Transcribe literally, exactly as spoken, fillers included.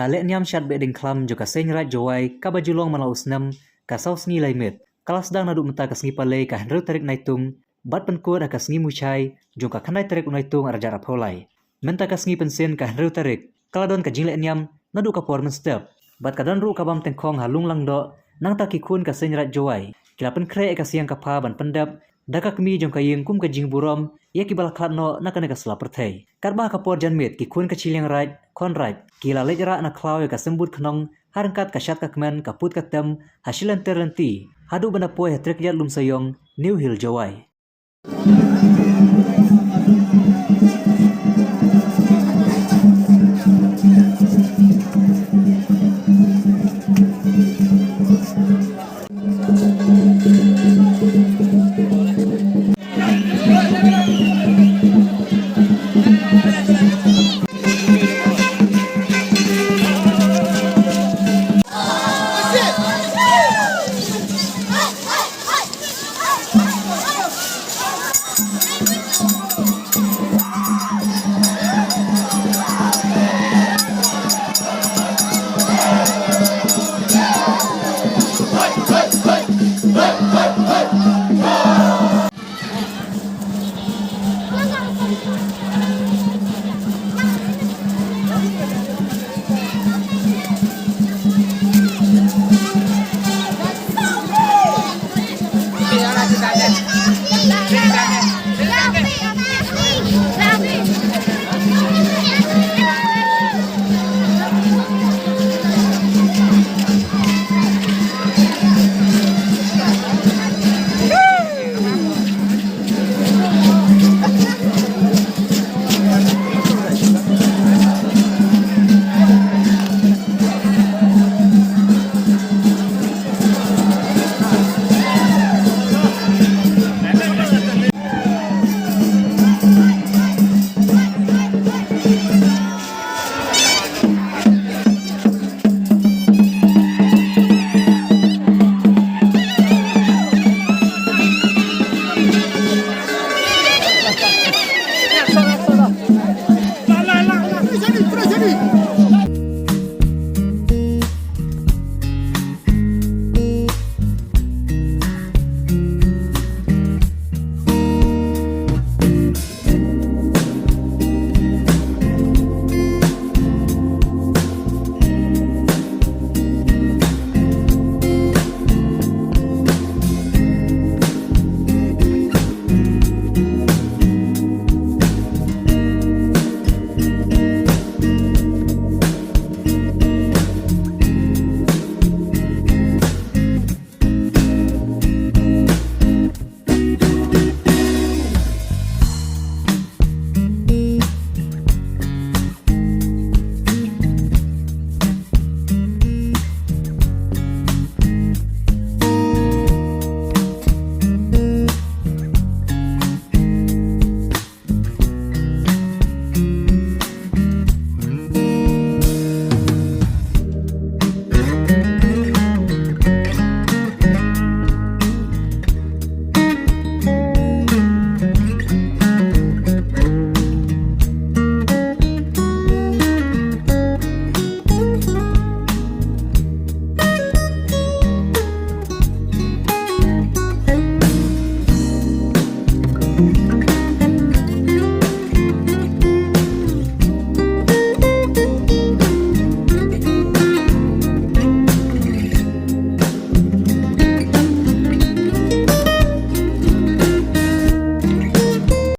Ka lehniam shad behdeiñkhlam jong ka Seiñ Raij Jowai kaba ju long man la u snem ka saw sngi lai miet ka la sdang naduh mynta ka sngi Palei ka hynriew tarik Naitung bad pynkut ha ka sngi Muchai jong ka khyndai tarik u Naitung arhajar arphew lai. Mynta ka sngi Pynsien ka hynriew tarik ka la don ka jinglehniam naduh ka por mynstep bad ka don ruh ka bam tyngkhong ha Lung Langdoh nangta ki khun ka Seiñ Raij Jowai ki la pynkhreh ïa ka siang ka pha ban pyndep da ka kmie jong ka ïing kum ka jingburom ïa kiba la khlad noh na kane ka sla pyrthei. Katba ha ka por janmiet ki khun ka Shiliang Raij Khon Raij ki la leit rah na khlaw ïa ka symbud khnong ha ryngkat ka shad ka kmen ka pud ka tem ha shilynter lynti haduh ban da poi ha Trek Ïat Lumsayong, New Hill, Jowai.